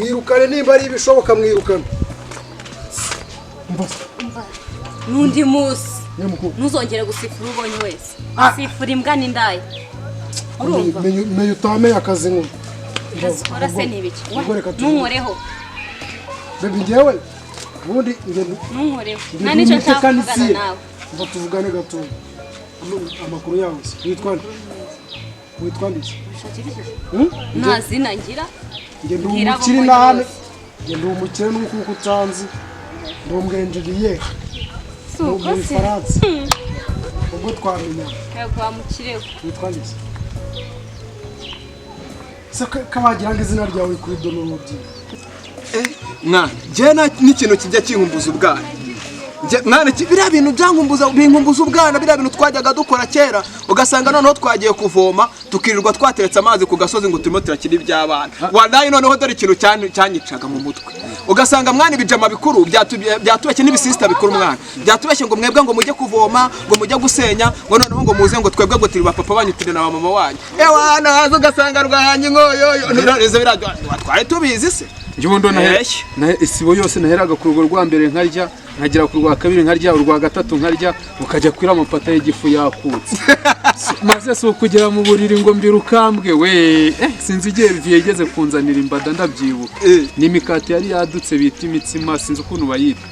Mwirukane, nimba ari ibishoboka mwirukane. Umva se. N'undi munsi Nyamukuru. ntuzongere gusifura ubonye wese. Ah. Sifura imbwa n'indaya, urumva? Menya utamenya akazi nk'uko. Akazi ukora se ni ibiki? Ubwo reka Ntunkoreho. Baby, njyewe ubundi njye Ntunkoreho. ndi Nta n'icyo nshaka kuvugana umutekinisiye. nawe. Mva tuvugane gatoya. Amakuru yawe se? Witwa nde? Witwa nde se? Hmm? Nta zina ngira. Njye ndi Mbwira abo umukire mbonye nahane. bose. Njye ndi umukire nuko uko utanzi. Ndi umwenjeniyeri. Si Mu uko se? Bufaransa. Ubwo twamenyana. Yego, wa mukire we. Witwa nde se? Se kabagira ngo izina ryawe kuri download. Mwana, njyewe n'ikintu kijya kinkumbuza ubwana. Mwana, biriya bintu byankumbuza, binkumbuza ubwana, biriya bintu twajyaga dukora kera, ugasanga noneho twagiye kuvoma, tukirirwa twateretse amazi ku gasozi ngo turimo turakina iby'abana. Wadayi, noneho dore ikintu cyanyicaga mu mutwe. Ugasanga mwana, ibijama bikuru byatubeshye n'ibisisita bikuru, mwana, byatubeshye ngo mwebwe ngo mujye kuvoma, ngo mujye gusenya, ngo noneho ngo muze, ngo twebwe ngo turi ba papa banyu, turi na ba mama wanyu. Ewa, naza ugasanga rwahanye inkoyoyo. None biriya twari tubizi se? Njye ubundi Eshye. Isibo yose naheraga ku rugo rwa mbere nkarya, nkagera ku rwa kabiri nkarya, urwa gatatu nkarya, ukajya kwira amapata y'igifu yakutse. Maze si ukugera mu buriri ngo mbirukambwe we, sinzi igihe Viye yigeze kunzanira imbada, ndabyibuka. N'imikati yari yadutse bita imitsima, sinzi ukuntu bayita.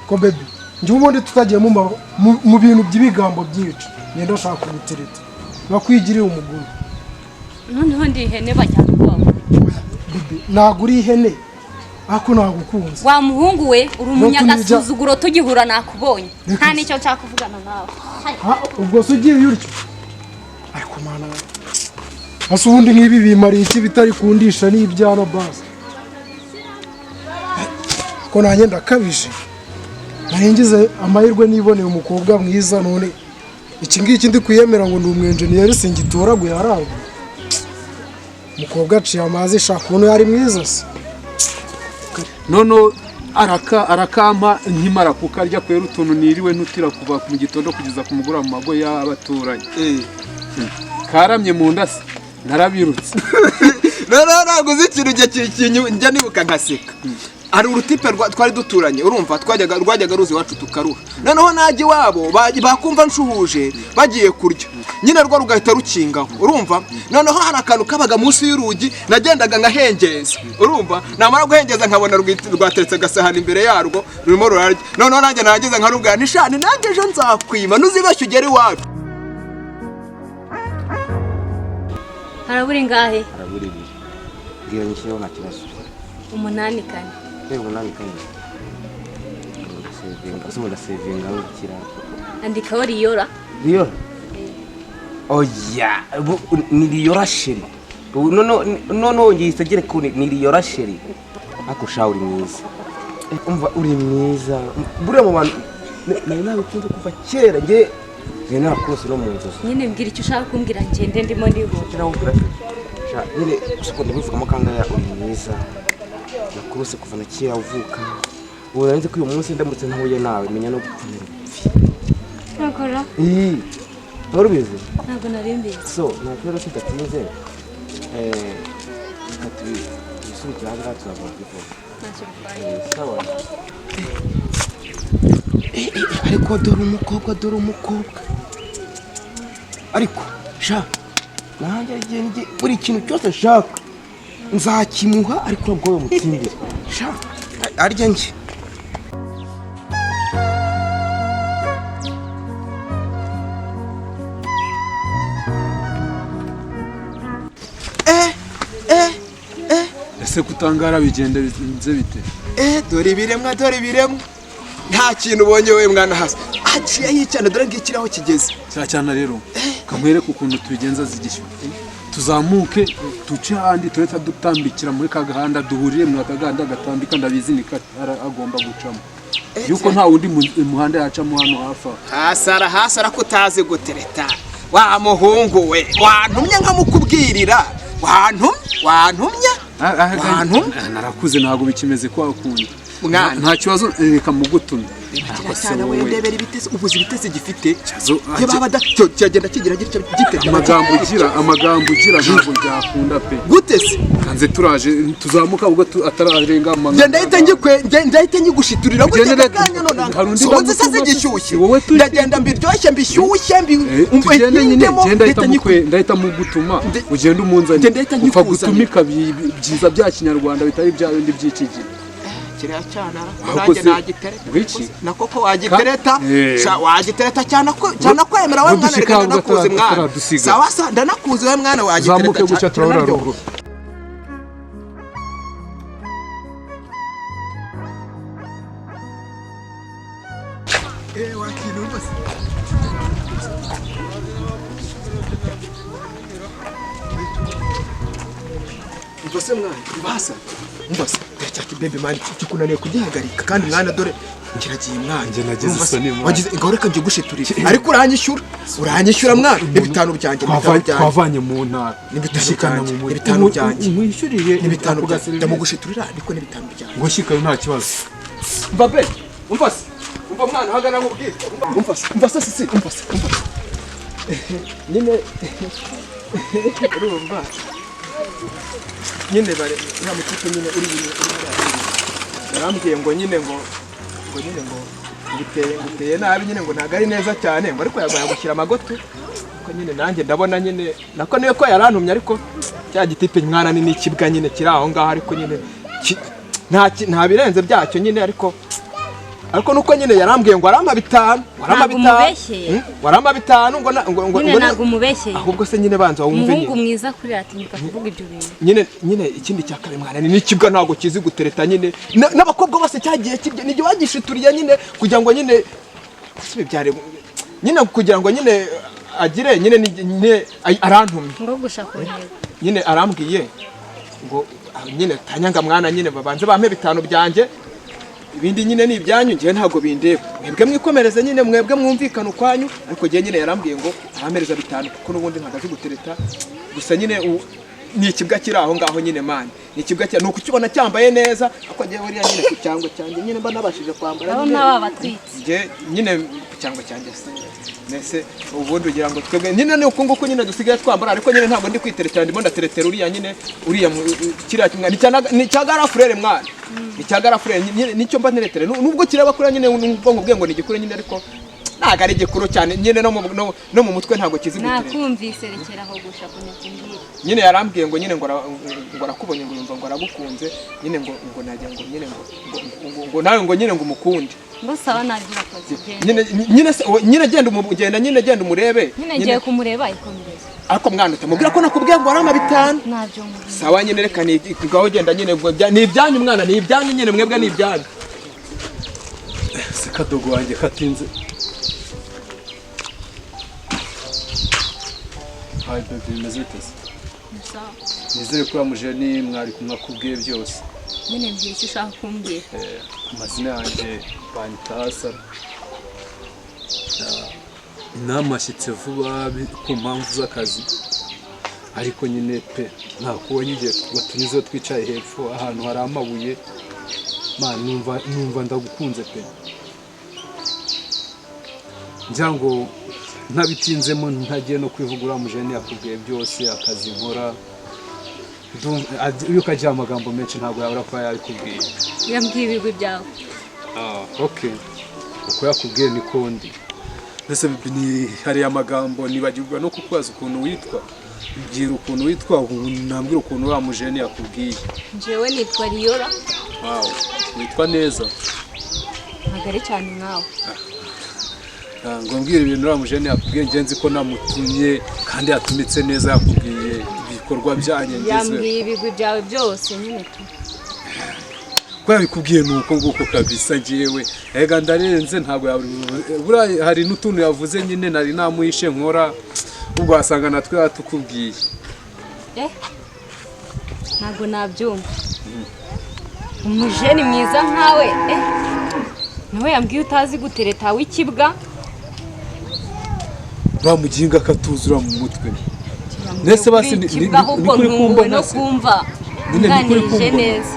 Ko baby, njye ubundi tutagiye mu bintu by'ibigambo byinshi, ngenda ndashaka kugutereta nkakwigirira umugore. Noneho ndi ihene bajyana ubwoko? Baby, ntabwo uri ihene, ariko nagukunze. Wa muhungu we, uri umunyagasuzuguro, tugihura nakubonye. Reka Nta se. n'icyo nshaka kuvugana nawe. Ha, ubwo se ugiye utyo? Ariko mana, ase ubundi nk'ibi bimariye iki bitari kundisha n'ibyana? Basi ko nanjye ndakabije, naringize amahirwe niboneye umukobwa mwiza, none iki ngiki ndi kwiyemera ngo ndi umwenjeniyeri, singitoraguye haragwa. Umukobwa aciye amazi, shaka ukuntu yari mwiza se. Noneho arakampa, nkimara kukarya kwera utuntu niriwe ntutira kuva mu gitondo kugeza ku mugoroba mu mago y'abaturanyi. Karamye mu nda se, narabirutse. Noneho ntabwo uzi ikintu njya nibuka nkaseka. Hari urutipe twari duturanye, urumva, twajyaga rwajyaga ruza iwacu tukaruha, noneho najya iwabo bakumva nshuhuje bagiye kurya nyine, rwo rugahita rukingaho, urumva. Noneho hari akantu kabaga munsi y'urugi nagendaga nkahengeza, urumva, namara guhengeza nkabona rwateretse agasahani imbere yarwo rurimo rurarya. Noneho nanjye narangiza nkarubwira nti: "Shani, nanjye ejo nzakwima, ntuzibeshye ugere iwacu." Harabura ingahe? Harabura ibiri. Mbwira nyishyireho, nta kibazo. Umunani kane. Reba, umunani kane. Ndasevinga se, ndasevinga ngukira. Andikaho riyora. Riyora? Oya, ni riyora chérie. Ubu noneho ngiye isegere ko ni riyora chérie. Ariko sha, uri mwiza. Umva, uri mwiza buriya mu bantu nari nabikunze kuva kera. Njye narakunze no mu nzozi. Nyine mbwira icyo ushaka kumbwira, ngende, ndimo ndihuta. Kirawubwira sha nyine gusa ko ndabivugamo kangahe. Uri mwiza, nakurose kuva na kera uvuka. Ubu nari nzi ko uyu munsi ndamutse ntahuye nawe, menya no gupfa nari. Ntakora. Ii, wari ubizi? Ntabwo nari mbizi. So nta kibazo, tudatinze, reka tubisubikire aha ngaha, tuzava kuri phone. Ntacyo bitwaye. Sawa. Ariko dore umukobwa, dore umukobwa. Ariko sha, nanjye igihe buri kintu cyose nshaka nzakimuha, ariko ntabwo bamutsindire sha, arya njye. Ese kutangara bigenda bigenze bite? Dore ibiremwa, dore ibiremwa. Nta kintu ubonye we mwana hasi aciye yicyana, dore ngiki aho kigeze. Cya cyana rero, kamwereke ukuntu tubigenza zigishyura. Tuzamuke duce ahandi, tureta dutambikira muri ka gahanda, duhurire muri aka gahanda gatambika. Ndabizi ni agomba gucamo, yuko nta wundi muhanda yacamo hano hafi aho. Hasara hasara ko utazi gutereta wa muhungu we, wantumye nkamukubwirira, wantumye, wantumye. Wantumye? Narakuze, ntabwo bikimeze kwa kundi. Mwana. Nta kibazo, reka mugutumye. Reba se cyane we, wowe. ndebera ibitesi, ubuze ibitesi gifite. Cyazo- Ye baba da cyo kiragenda kigira gitya gitega. Amagambo ugira ntabwo byakunda pe. Gute se? Kanze turaje tuzamuka ubwo atararenga amanywa. Nge ndahita ngikwe, nge ndahita nyigushiturira gutya Ugende aka kanya none. hari undi Sonze se ndamutuma se? zigishyushye. Si wowe turi- Ndagenda mbiryoshye, mbishyushye, mbi umva tugende nyine. hindemo, Genda ndahita ndahita mugutuma ugende Nge umunzanire. ndahita Upfa nyikuzanira. gutumika byiza bya kinyarwanda, bitari bya bindi by'iki gihe. Kiriya cyana Ahubwo nanjye se, nagitereta. wiki? Na koko wagitereta. Eh. Sha wagitereta cyane ko cyane kwemera we Ngo mwana, dushika reka ndanakuzi ahubwo mwana. ataradusiga. Sawa sa, ndanakuzi we mwana, wagitereta. Zamuke gutya cyane, turabona kiranaryoha. ruguru. Eh, wakintu se. Umva se mwana, ubasa. Umva se, cya kibebe mani kikunaniye kugihagarika kandi mwana dore kiragiye mwana. Njye nagize Urumva se, isoni, mwana. wagize ngaho, reka njye. Ariko uranyishyura. Uranyishyura mwana, ni 5 byanjye, ni 5 byanjye. Twavanye mu ntara Ni 5 dushyikana byanjye, mu ni mujyi. 5 byanjye. Umwishyurire Ni 5 ako byanjye. gaserivisi. Ndamugushiturira ariko ni 5 byanjye. Ngo shyikayo nta kibazo. Umva be, umva se. Umva mwana, hagarara nkubwire. Umva se, umva se, sisi, umva se, umva se. Nyine urumva. Nyine bare uriya mutipe nyine uri hariya. Yarambwiye ngo nyine ngo nguteye nabi nyine, ngo ntabwo ari neza cyane, ngo ariko yagoye gushyira amagoto. Ariko nyine nanjye ndabona nyine nako niyo ko yarantumye, ariko cya gitipe mwana ni n'ikibwa nyine kiri aho ngaho, ariko nyine nta birenze byacyo nyine, ariko nuko nyine yarambwiye ngo arampa 5, ngo arampa Ntabwo 5. umubeshyeye. Ngo arampa 5, ngo ngo Nyine ngo ntabwo umubeshyeye. Ahubwo se nyine banza wumve Umuhungu nyine. mwiza kuri atinyuka kuvuga ibyo bintu. Nyine ikindi cya kabiri mwana, ni n'ikibwa ntabwo kizi gutereta nyine. N'abakobwa bose cyagiye kibye nijye wagishituriye nyine kugira ngo nyine si ibi byari nyine kugira ngo nyine agire nyine nyine arantumye. Ngo gushaka ku ntego. Nyine arambwiye ngo nyine tanyanga mwana, nyine babanze bampe 5 byanjye, ibindi nyine ni ibyanyu, ngewe ntabwo bindeba, mwebwe mwikomereze nyine, mwebwe mwumvikane ukwanyu. Ariko ngewe nyine yarambwiye ngo arampereza 5 kuko n'ubundi ntabwo azi gutereta gusa nyine ni ikibwa kiri aho ngaho nyine mani, ni ikibwa ni ukukibona cyambaye neza, ariko ngewe buriya nyine ku cyangwe cyanjye nyine mba nabashije kwambara nyine. Ndabona babatwitse. Nge nyine ku cyangwe cyanjye se mbese ubundi ugira ngo twebwe nyine ni uku nguku nyine dusigaye twambara, ariko nyine ntabwo ndi kwiteretera, ndimo ndateretera uriya nyine uriya kiriya kimwana ni cya garafurere mwana, ni cya garafurere nyine nicyo mba nteretera. Nubwo kireba kuriya nyine, nubwo nkubwiye ngo ni igikuru nyine, ariko ntabwo ari igikuru cyane nyine, no mu mutwe ntabwo kizi gutereta. Nakumvise, rekera aho gusha kunyakubwira. Nyine yarambwiye ngo nyine ngo arakubonye, ngo yumva ngo aragukunze nyine, ngo najya ngo nyine ngo nawe ngo nyine ngo umukunde. Ngo sawa, nabyo urakoze, genda. Nyine nyine genda genda nyine, genda umurebe. Nyine ngiye kumureba, ikomereze. Ariko mwana utamubwira ko nakubwiye ngo arama 5. Ntabyo mubwira. Sawa nyine, reka ni ngaho genda nyine, ngo ni ibyanyu mwana, ni ibyanyu nyine, mwebwe ni ibyanyu. Se kadogo wanjye katinze. Hi baby, bimeze bite se? Sawa. Nizere ko uriya mwari kumwe akubwiye byose. Nyine mbwira icyo ushaka kumbwira. Amazina yanjye banyita Hasara. Namashyitse vuba ku mpamvu z'akazi, ariko nyine pe ntakubonye igihe batunyuzeho twicaye hepfo ahantu hari amabuye. Man, numva ndagukunze pe. Ngira ngo ntabitinzemo, ntagiye no kwivuga, uriya mujene yakubwiye byose, akazi nkora. Iyo ukagira amagambo menshi ntabwo yabura kuba yabikubwiye. Yambwiye ibigwi byawe. Ah, okay. Uko yakubwiye niko ndi. Mbese ni hariya amagambo nibagirwa no kukubaza ukuntu witwa. Mbwira ukuntu witwa, nambwira ukuntu uriya mujene yakubwiye. Njyewe nitwa Riyora. Wow, witwa neza. Ntabwo ari cyane nkawe. Ah, ngo mbwira ibintu uriya mujene yakubwiye, ngenzi nzi ko namutumye kandi yatumitse neza, yakubwiye ibikorwa byanjye ngezweho. Yambwiye ibigwi byawe byose nyine tu. Ko yabikubwiye ni uko nguko kabisa, njyewe ega ndarenze, ntabwo buriya hari n'utuntu yavuze nyine nari namuhishe nkora, ubwo wasanga natwe yatukubwiye. Ntabwo nabyumva, umujeni mwiza nkawe, nawe yambwiye utazi gutereta w'ikibwa. Uriya muginga akatuzura mu mutwe. Nese basi Kuri ikibwa, ahubwo ni kuri ntunguwe kumbona no se? kumva Nyine ni kuri unganirije kumbona. neza.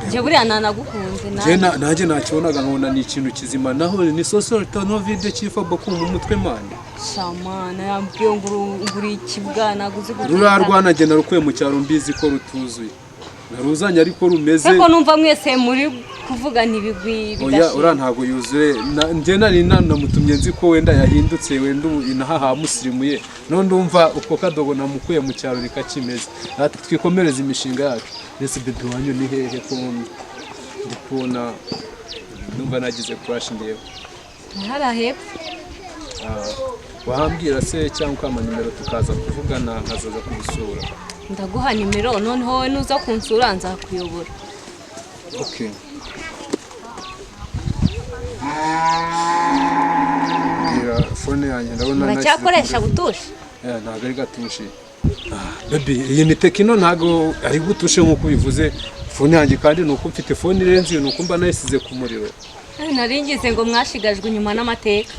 Njye buriya nanagukunze. Njye Nawe nanjye nakibonaga nkabona ni ikintu kizima, naho ni sosoro tonovide cyifa boku mu mutwe, man. Shamana yambwiye ngo uri ikibwana uzi Ruriya gutereta. Rwana njye narukuye mu cyaro, mbizi ko rutuzuye, naruzanye ariko rumeze. Ariko numva mwese muri kuvugana ibigwi Oya. bidashira. Uriya ntabwo yuzuye. Njye nari nanamutumye nzi ko wenda yahindutse, wenda ubu inaha hamusirimuye, none ndumva uko kadogo namukuye mu cyaro bikakimeze. Natwe twikomereze imishinga yacu. Mbese bébé wanyu ni hehe, ko ndi kubona numva nagize crush ngewe? Hariya hepfo. Wahambwira se cyangwa ukampa nimero tukaza kuvugana, nkazaza kugusura? Ndaguha nimero, noneho wowe nuza kunsura nzakuyobora. Okay. Mbwira, phone yanjye ndabona nashyize ku Muracyakoresha muriro. gutusha? Ntabwo ari gatushe. Baby, iyi ni Tecno, ntabwo ari gutushe nk'uko ubivuze. Phone yanjye kandi ni uko mfite phone irenze iyo, ni uko mba nayisize ku muriro. Nari ngize ngo mwashigajwe inyuma n'amateka.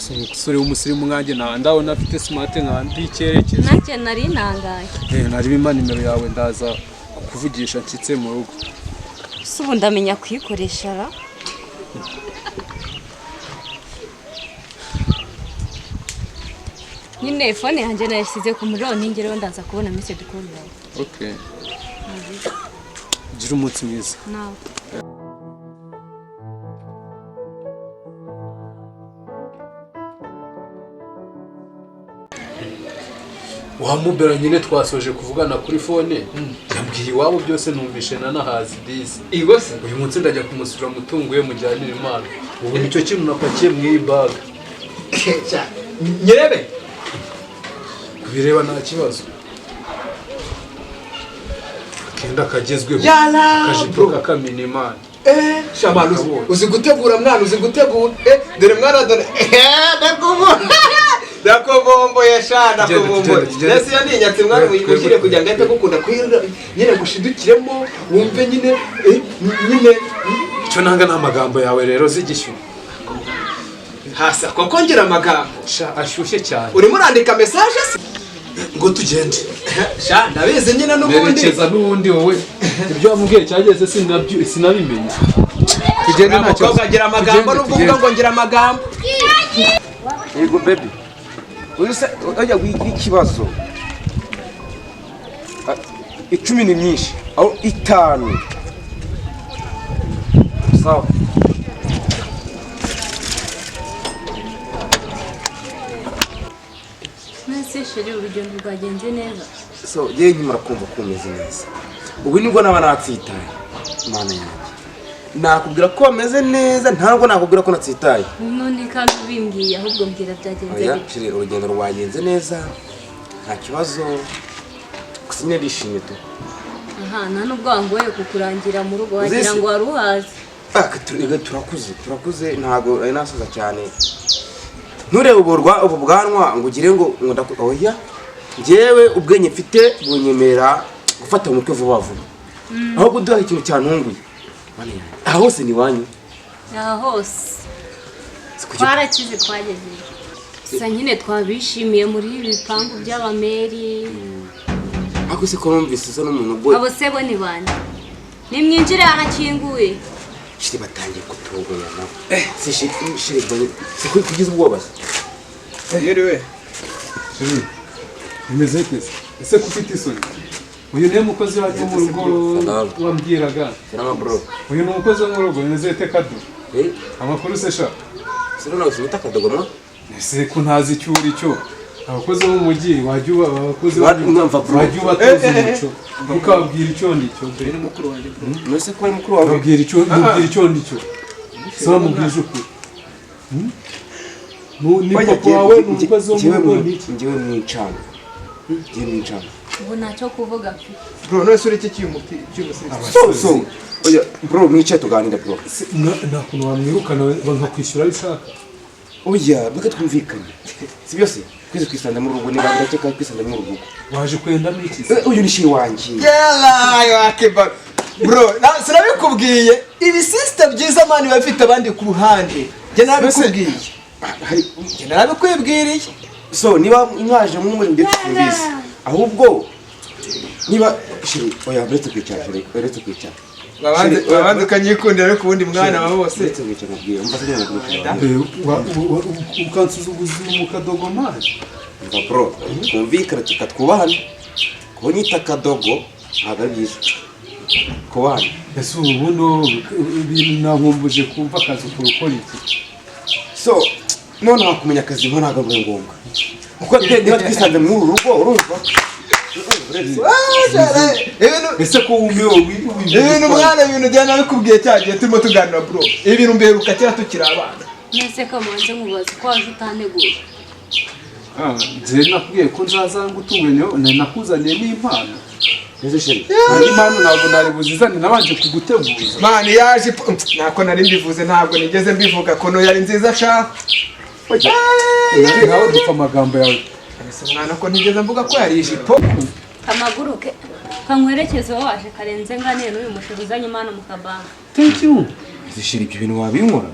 Si umusore w'umusirimu nkanjye nta ndabona afite smart nka ndi icyerekezo. Nanjye nari ntangaye. Nari bimpa nimero yawe, ndaza kukuvugisha nshyitse mu rugo. Si ubu ndamenya kuyikoresha ra? Nyine phone yanjye nayishyize ku muriro, ningereho ndaza kubona message call yawe. Okay, gira umunsi mwiza. Nawe. Wamubera nyine twasoje kuvugana kuri phone, yambwiye iwabo byose, numvishe nanahazi disi. Igo se. Uyu munsi ndajya kumusura mutunguye, mujyanire impano. Ubu nicyo kintu napakiye mu iyi bag. Nyirebe. Kubireba nta kibazo, akenda kagezweho. Yala, akajipo bro. kakamena imana. Shamana, uzi gutegura mwana, uzi gutegura. Dore mwana, dore ndakuvumbuye sha, ndakuvumbuye. Tugende, tugende. Mbese iyo ni inyatsi mwana, uyishyire kugira ngo ahite agukunda kwira nyine, gushidukiremo wumve nyine, nyine. Icyo nanga ni amagambo yawe rero z'igishyura. Hasa koko ngira amagambo? Sha, ashyushye cyane. Urimo urandika message se? Ngo tugende. Sha, ndabizi nyine n'ubundi. Merekeza n'ubundi wowe ibyo wamubwiye cyageze sinabimenye. Tugende, Uriya nta kibazo. mukobwa agira amagambo. Tugende, Nubwo uvuga tugende. ngo ngira amagambo. Yego baby, uyu se ujya wigira ikibazo. 10 ni myinshi, aho 5 sawa. Mwese chéri, urugendo rwagenze neza? So yewe, nkimara kumva ko umeze neza, ubu nibwo naba natsitaye. Mana yanjye, nakubwira ko bameze neza, ntabwo nakubwira ko natsitaye. None kandi ubimbwiye, ahubwo mbwira byagenze Oya. bite? Chéri, urugendo rwagenze neza, nta kibazo, gusa nyine ndishimye tu. Aha nta nubwo wangoye kukurangira mu rugo, wagira Uzizi- ngo wari uhazi. Ah, turakuze, turakuze, ntabwo ari nasaza cyane. Nturebe ubu bwanwa ngo ugire ngo oya, njyewe ubwenge mfite bunyemerera gufata mu mutwe vuba vuba. Ahubwo uduha ikintu cyantunguye. Mana yanjye, aha hose ni iwanyu? Aha hose Si kuki- twarakize, twageze gusa nyine twabishimiye muri ibi bipangu by'abameri. Ariko se ko numvise usa n'umuntu ubwo? Abo se bo ni bande? Nimwinjire, harakinguye. Chéri, batangiye kuturogoya nabo. Si chéri, chéri, si kugize ubwoba se? Yiriwe. Chéri, bimeze bite se? Ese ko ufite isoni? Uyu niwe mukozi wacu wo mu rugo. Salamu. Wambwiraga. Salama bro. Uyu ni umukozi wo mu rugo. Bimeze bite kado? Amakuru se sha? Sino nawe simita akadogo mwa. Ese ko ntazi icyo uri cyo? Abakozi bo mu mujyi wajya uba abakozi Mwumva bro. wajya ubatoza umuco, ukababwira icyo ndicyo mbere. Mukuru wanjye bro. Nose ko ari mukuru wawe? Babwira icyo, mubwira icyo ndicyo, saba mubwije ukuri. Hmm? Ni papa wawe, ni umukozi wo mu rugo, ni iki? Njyewe mwincana. Njyewe mwincana. Ubu ntacyo kuvuga mfite. Bro, none se uri iki cy'umuti cy'umusirikare? So oya bro, mwicaye tuganire bro. Nta kuntu wamwirukana nkakwishyura ayo ushaka? Oya, reka twumvikane. Si byose twese twisanze muri urugo, niba ndakeka twisanze muri urugo. Waje kwendamo iki se? Uyu ni chéri wanjye. Yala wakiba bro, sinabikubwiye, ibi system byiza man, biba bifite abandi ku ruhande. Njye narabikubwiye. Hari Njye narabikwibwiriye. So niba mwaje mwumwe ndetse simbizi. Ahubwo niba chéri, oya, uretse kwicara chéri, uretse kwicara. Babanze ukanyikundira, ariko ubundi mwana wa bose. Uretse ngo icyo nkubwire, umva se nkubwire. Ukansuzuguza mu kadogo mani. Umva bro, twumvikane, tukatwubahane. Kunyita akadogo ntabwo ari byiza. Kubahane. Ese ubu buno ibintu nankumbuje kumva akazi ukora, ukora iki? So noneho kumenya akazi nko ntabwo ari ngombwa, kuko niba twisanze muri uru rugo, urumva. Ibintu Ese ko wumiwe? Ibintu mwana, ibintu ujyana nabikubwiye cya gihe turimo tuganira, bro. Ibintu mbiheruka kera tukiri abana. Mwese kamanze nkubaza ko waje utanteguye. Nze nakubwiye ko nzaza ngutunguye, nakuzaniye n'impano. Ese chéri? Andi impano ntabwo nari buzizane nabanje kuguteguza. Man, yaje ntako nari mbivuze, ntabwo nigeze mbivuga kono yari nziza sha. Nawe dupfa amagambo yawe. Ese mwana, ko ntigeze mvuga ko yari ijipo? Kamaguruke kankwerekeze waje karenze nganiye n'uyu mushinga uzanye impano mu kabanga. Thank you. Ese chéri, ibyo bintu wabinkora?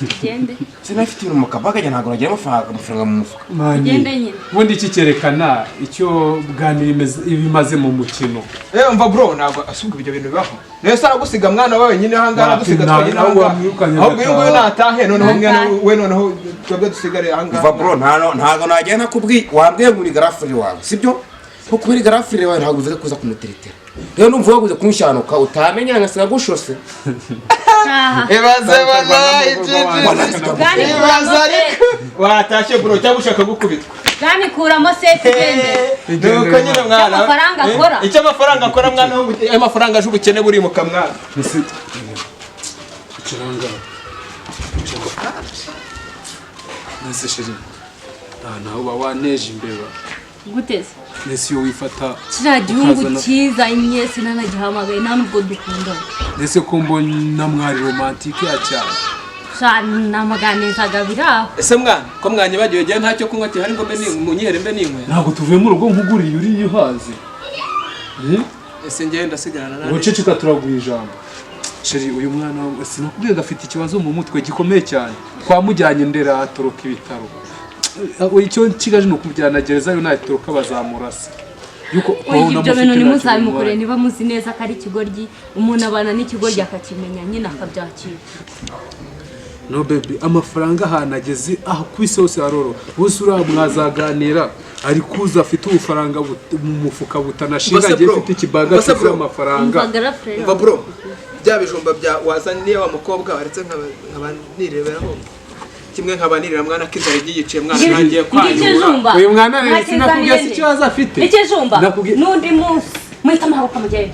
Ugende. Sinafite ibintu mu kabaga, ntabwo nagira amafaranga mu mufuka. Mani, Ugende nyine. Ubundi iki cyerekana icyo bwanira ibimaze mu mukino. Eh, umva bro, ntabwo asubwa ibyo bintu bibaho. Niyo se aragusiga mwana wawe nyine ahangaha, aragusiga twenyine Nawe ahangaha? wamwirukanye Ahubwo uyu nguyu agataha. natahe, noneho mwana Natahe. we, noneho twebwe dusigare ahangaha. Umva bro, ntago nagenda nakubwiye. Wambwiye ngo uri grand frère wawe, sibyo? Ko kubera grand frère wawe ntabwo uvuze kuza kumuteretera. Rero numva waguze kunshanuka, utamenya ngasiga gushose. Taha. Ibaze wallahi. Bwani. Ibaze ariko watashye bro, cyangwa ushaka gukubitwa? Bwani, kuramo seti ugende. Nuko nyine mwana. Icyo amafaranga akora. Icyo amafaranga akora mwana, ayo mafaranga aje ubukene burimuka mwana. Ese ikiranga. Ese chéri, nta nawe uba waneje imbeba. Guteze? Ese iyo wifata Kiriya gihugu ukazana- kizanye sinanagihamagaye, nta nubwo dukundana. Ese ko mbona mwari romantique ya cyane? Sha, namaganizaga biri aho. Ese mwana, ko mwanyibagiwe, gihe ntacyo kunywa gihari ngo mbe munyihere mbe ninywera? Ntabwo tuvuye mu rugo nkuguriye uriye uhaze. Eh? Ese njyewe ndasigarana nande? Ubuceceka, turaguha ijambo. Chéri, uyu mwana sinakubwiye ngo afite ikibazo mu mutwe gikomeye cyane? Twamujyanye Ndera atoroka ibitaro. Icyo nkigaje ni ukumujyana gereza, yo natoroka bazamurasa. Yuko Oya, wowe ibyo unamufite bintu ntacyo ntimuzabimukore. bimutwaye. Niba muzi neza ko ari ikigoryi, umuntu abana n'ikigoryi akakimenya nyine akabyakira. No baby, amafaranga ahantu ageze aho ku isi hose haroro bose, uriya mwazaganira ari kuza afite ubufaranga mu mufuka butanashinga, Mbese agiye bro, afite ikibaga mbese cyuzuye bro, amafaranga. Umva grand frère. Umva bro, bya bijumba bya wazanye wa mukobwa waretse nkaba nireberaho kimwe, nkaba nirira mwana ko inzara igiye yiciye mwana, ntangiye kwanyura. Ikijumba. Uyu mwana rero sinakubwiye si ikibazo afite. Ikijumba. Nakubwiye- N'undi munsi muhita muhabuka mugende.